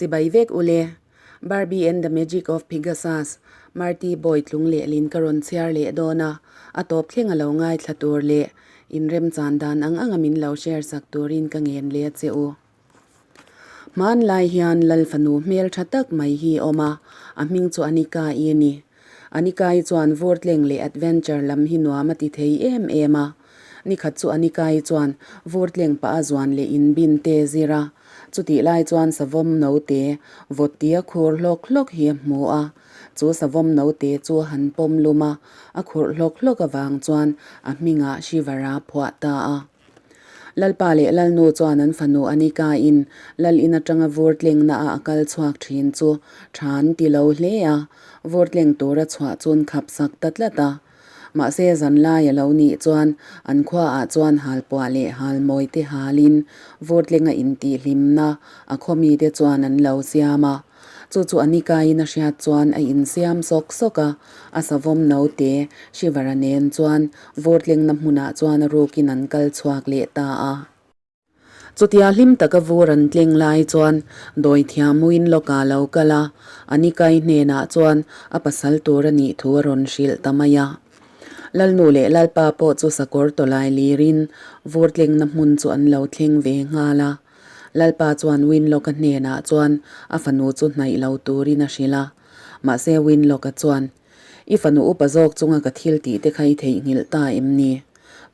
Chibai vek ule. Barbie and the Magic of Pigasus, Marty Boy tlung lehlin ka rawn chhiar leh dawn a, a tawp thleng a lo ngaithla tur leh inremchan dan ang anga min lo share sak turin ka ngen leh a che u. Hmanlai hian Lal fanu hmel tha tak mai hi a awm a, a hming chu Anika-i a ni. Anika-i chuan vurtleng leh adventure lam hi nuam a ti thei em em a. Nikhat chu Anika-i chuan vurtleng pah a zuan leh inbin te zir a, chutih lai chuan savawm note vawt tia khur hlawk hlawk hi a hmu a. Chu savawm note chu a han pawm lum a, a khurh hlawk hlawk avang chuan a hmingah Shivara phuah ta a. Lalpa leh Lalnu chuan an fanu Anika-in Lal in atanga vurtlengna a a kal chhuak thin chu tha an ti lo hle a, vurtleng tura chhuah chun khap sak ta tlat a. Mahse zanlai a lo nih chuan an khuaah chuan halpuah leh halmawi te halin vurtlenga intihhlimna a khawmite chuan an lo siam a. Chu chu Anika-in a hriat chuan a insiam sawk sawk a, a savawm note Shivara nen chuan vurtlengna hmunah chuan a rukin an kal chhuak leh ta a. Chutia hlim taka vur an tleng lai chuan dawithiamuin lawka lo kal a, Anika-i hnenah chuan a pasal tur a nih thu a rawn hrilh ta mai a. Lalnu leh Lalpa pawh chu sakawr tawlai lirin vurtlengna hmun chu an lo thleng ve nghal a. Lalpa chuan Winlock-a hnenah chuan a fanu chu hnaih lo turin a hrilh a. Mahse Winlock-a chuan, I fanu upa zawk chunga ka thil tih te kha i theihnghilh ta em ni?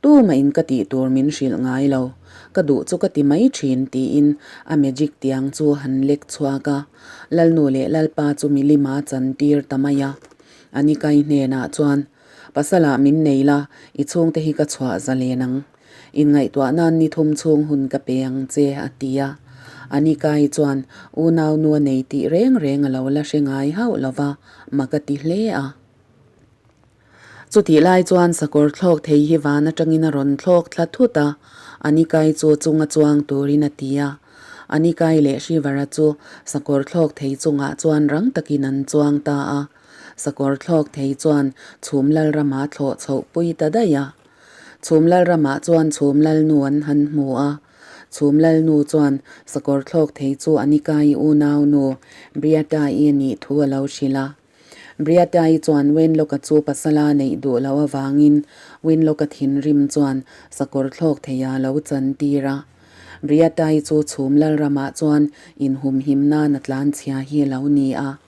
Tumahin ka tih tur min hrilh ngai lo. Ka duh chu ka ti mai thin, tiin a magic tiang chu han lek chhuak a. Lalnu leh Lalpa chu milima chan tir ta mai a. Anikai hnenah chuan, Pasalah min nei la, i chhungte hi ka chhuah zalen ang. Inngaihtuah nan ni thum chhung hun ka pe ang che, a ti a. Anika-i chuan unau nu a nei tih reng reng a lo la hre ngai hauh lo va, mak a ti hle a. Chutih lai chuan sakawr thlawk thei hi van atangin a rawn thlawk thla thut a, Anika-i chu chunga chuang turin a ti a. Anika-i leh Shivara chu sakawr thlawk thei chungah chuan rang takin an chuang ta a. Sakawr thlawk thei chuan chhum lalrama thlawh chhoh pui ta daih a. Chhum Lalramah chuan Chhum Lalnu an han hmu a. Chhum Lalnu chuan sakawr thlawk thei chu Anika-i unaunu Briata-i a nih thu a lo hrilh a. Briata-i chuan Wenlock-a chu pasala neih duh loh avangin Winlock-a thinrim chuan sakawr thlawk theia lo chantir a. Briata-i chu Chhum Lalramah chuan inhumhim nan a tlanchhia hi a lo ni a.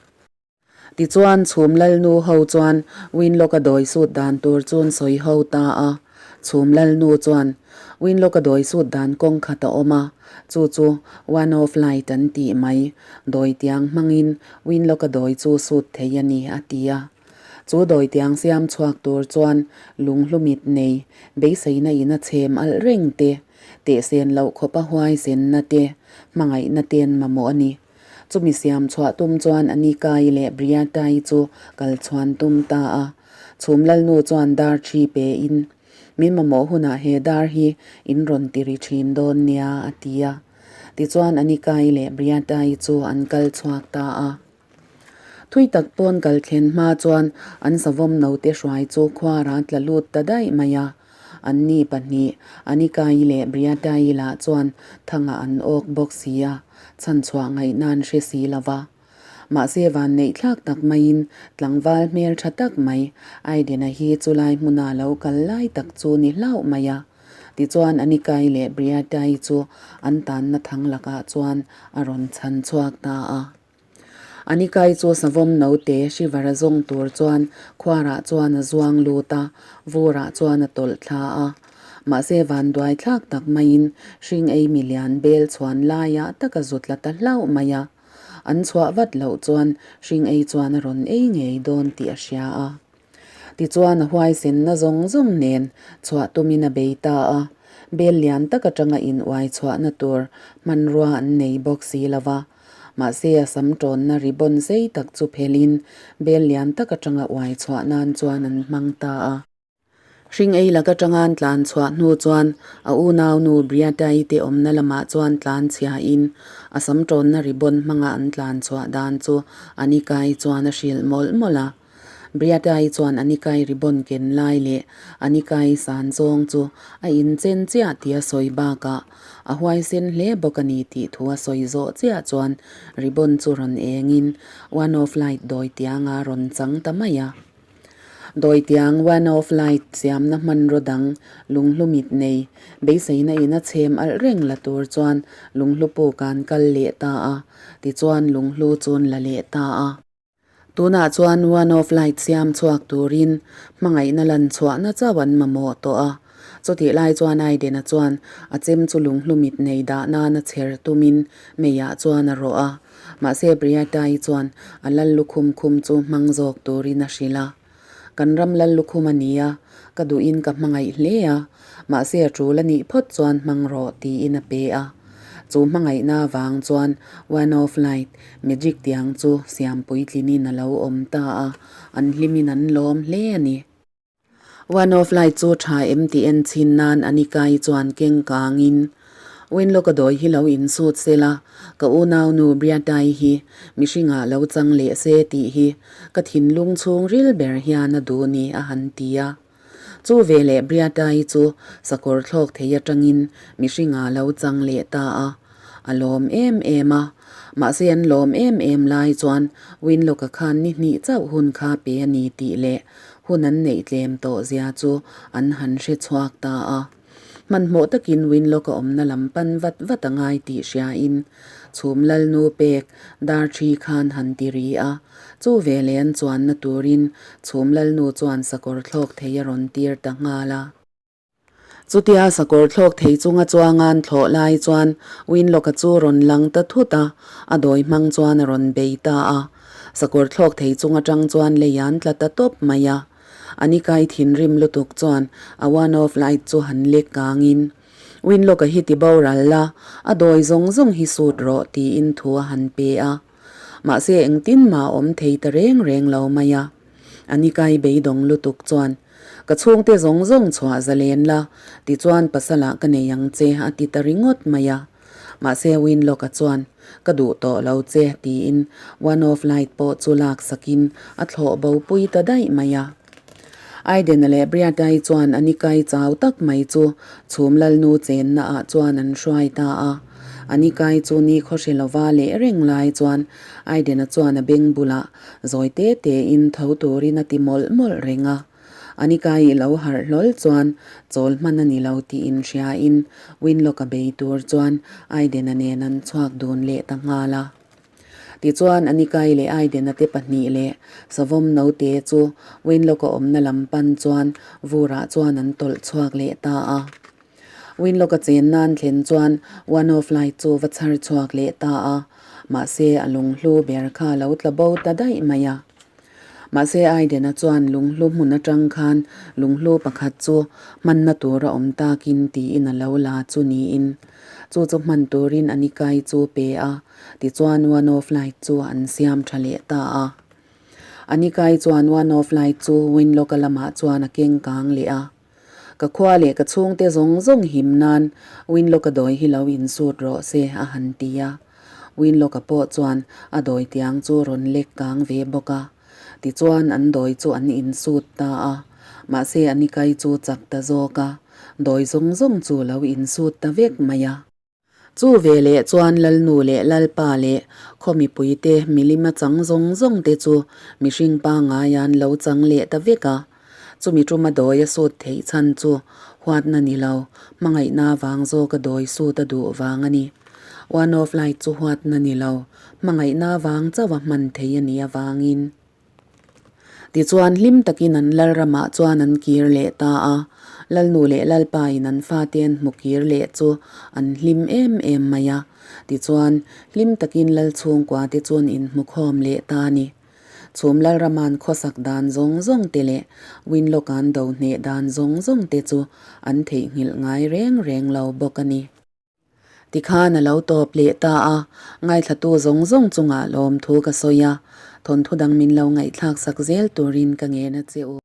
Tichuan, chhum lalnu ho chuan Winlock-a dawi sut dan tur chuan sawi ho ta a. Chhum lalnu chuan Winlock-a dawi sut dan kawng khat a awm a, chu chu One of Light an tih mai. Dawi tiang hmangin Winlock-a dawi chu sut thei a ni, a ti a. Chu dawi tiang siam chhuak tur chuan lunghlumit nei beiseina in a chhem alh reng te, tehsen loh khawpa huaisenna te, hmangaihna ten mamawh a ni. Chumi siam chhuah tum chuan Anika-i leh Briata-i chu kal chhuan tum ta a. Chhum Lalnu chuan dar thi pe in, Min mamawh hunah he dar hi in rawn ti ri thin dawn nia, a ti a. Tichuan Anika-i leh Briata-i chu an kal chhuak ta a. Thui tak pawn kal thlen hma chuan an savawm note hruai chu khuara tla lut ta daih mai a. Anni pahnih, Anika-i leh Briata-i lah chuan thangah an awk bawk si a, chhanchhuah ngaihna an hre si lo va. Mahse vanneih thlak tak maiin tlangval hmel tha tak mai Aiden-a hi chulai hmuna lo kal lai tak chu ni hlauh mai a. Tichuan Anika-i leh Briata-i chu an tanna thang lakah chuan a rawn chhan chhuak ta a. Anikai chu savawm note Shivara zawng tur chuan khuarah chuan a zuang lut a, vurah chuan a tawlh thla a. Mahse vanduai thlak tak maiin hring ei milian bel chhuan laiah tak a zut la ta hlauh mai a. An chhuah vat loh chuan hring ei chuan a rawn ei ngei dawn tih a hria a. Tichuan a huaisenna zawng zawng nen chhuah tumin a bei ta a, bel lian tak atanga in uai chhuahna tur hmanrua an nei bawk si lo va. Mahse a sam tawnna ribbon sei tak chu phelin bel lian tak atanga uai chhuah nan chuan an hmang ta a. Hring ei lak atanga an tlan chhuah hnu chuan a unaunu Briata-i te awmna lamah chuan tlan chhiain a sam tawnna ribbon hmanga an tlan chhuah dan chu Anika-i chuan a hrilh mawlh mawlh a. Briata-i chuan Anika-i ribbon ken lai leh Anika-i san zawng chu a inchen chiah tih a sawi bakah a huaisen hle bawk a ni tih thu a sawi zawh chiah chuan ribbon chu rawn engin One of Light dawi tianga rawn chang ta mai a. Dawi tiang One of Light siamna hmanraw dang lunghlu mit nei beiseina in a chhem alh reng la tur chuan lunghlu puk an kal leh ta a, tichuan lunghlu chu an la leh ta a. Tunah chuan One of Light siam chhuak turin hmangaihna lan chhuahna chauh an mamawh tawh a. Chutih lai chuan Aiden-a chuan a chem chu lunghlu mit nei dah nana chher tumin meiah chuan a rawh a. Mahse Briata-i chuan a lal lukhum khum chu hmang zawk turin a hrilh a. Kan ram lal lukhum a ni a, ka duhin ka hmangaih hle a, mahse a tul a nih phawt chuan hmang rawh tiin a pe a. Chu hmangaihna avang chuan One of Light magic tiang chu siam puitlinin a lo awm ta a, an hlimin an lawm hle a ni. One of Light chu tha em tih en chhin nan Anika-i chuan keng kangin Winlock-a dawi hi lo insut se la, ka unaunu Briata-i hi mihringah lo chang leh se tih hi ka thinlung chhungril ber hian a duh ni a han ti a. Chu veleh Briata-i chu sakawr thlawk thei atangin mihringah lo chang leh ta a. A lawm em em a. Mahse an lawm em em lai chuan Winlock-a khan ni hnih chauh hun kha pe a ni tih leh hun an neih tlem tawh zia chu an han hre chhuak ta a. Hmanhmawh takin Winlock a awmna lam pan vat vat a ngai tih hriain chhum lalnu pek dar thi khan han ti ri a. Chu veleh an chuanna turin chhum lalnu chuan sakawr thlawk thei a rawn tir ta nghal a. Chutia sakawr thlawk thei chunga chuanga'n thlawh lai chuan Winlock-a chu rawn lang ta thut a, a dawi hmang chuan a rawn bei ta a. Sakawr thlawk thei chung atang chuan lei an tla ta tawp mai a. Anikai thinrim lutuk chuan a one of light chu han lek kangin, Winlock-a hi ti boral la, a dawi zawng zawng hi sut rawh tiin thu a han pe a. Mahse engtin mah a awm thei ta reng reng lo mai a. Anikai beidawng lutuk chuan, Ka chhungte zawng zawng chhuah zalen la, tichuan pasalah ka nei ang che a ti ta ringawt mai a. Mahse Winlock-a chuan, Ka duh tawh lo che, tiin One of Light pawh chu lak sakin a thlawh bo pui ta daih mai a. Aiden-a leh Briata-i chuan Anika-i chau tak mai chu chhum lalnu chenna ah chuan an hruai ta a. Anika-i chu ni khawhre lova leh reng lai chuan Aiden-a chuan a beng bulah zawi te tein tho turin a ti mawlh mawlh reng a. Anika i lo harh hlawl chuan chawl hman a ni lo tih inhriain Winlock-a bei tur chuan Aiden-a nen an chhuak dun leh ta nghal a. Tichuan Anika-i leh Aiden-a te pahnih leh Savawm note chu Winlock-a awmna lam pan chuan vurah chuan an tawlh chhuak leh ta a. Winlock-a chenna an thlen chuan One of Light chu va chhar chhuak leh ta a, mahse a lunghlu ber kha a lo tla bo ta daih mai a. Mahse Aiden-a chuan lunghlu hmun atang khan lunghlu pakhat chu hmanna tur a awm takin tiin a lo la chu niin chu chu hman turin Anikai chu pe a, tichuan One of Light chu an siam tha leh ta a. Anikai chuan One of Light chu Winlock-a lamah chuan a keng kang leh a. Ka khua leh ka chhungte zawng zawng him nan Winlock-a dawi hi lo insut rawh se a han ti a. Winlock-a pawh chuan a dawi tiang chu rawn lek kang ve bawk a. Tichuan an dawi chu an insut ta a. Mahse Anikai chu chak ta zawk a, dawi zawng zawng chu lo insut ta vek mai a. Chu veleh chuan Lalnu leh Lalpa leh khaw mipuite milima chang zawng zawng te chu mihring pangngai an lo chang leh ta vek a. Chumi tuma dawi a sut theih chhan chu huatna ni lo, hmangaihna vang zawka dawi sut a duh vang a ni. One of Light chu huatna ni lo, hmangaihna vang chauh a hman thei a nih avangin. Tichuan hlim takin an Lalramah chuan an kir leh ta a, Lalnu leh Lalpa in an fate an hmu kir leh chu an hlim em em mai a. Tichuan hlim takin Lal chhungkua te chuan inhmu khawm leh ta a ni. Chhum Lalrama'n khawsak dan zawng zawng te leh Winlock-a'n do hneh dan zawng zawng te chu an theihnghilh ngai reng reng lo bawk a ni. Tikhan a lo tawp leh ta a, ngaithlatu zawng zawng chungah lawmthu ka sawi a, thawnthu dang min lo ngaihthlak sak zel turin ka ngen a che u.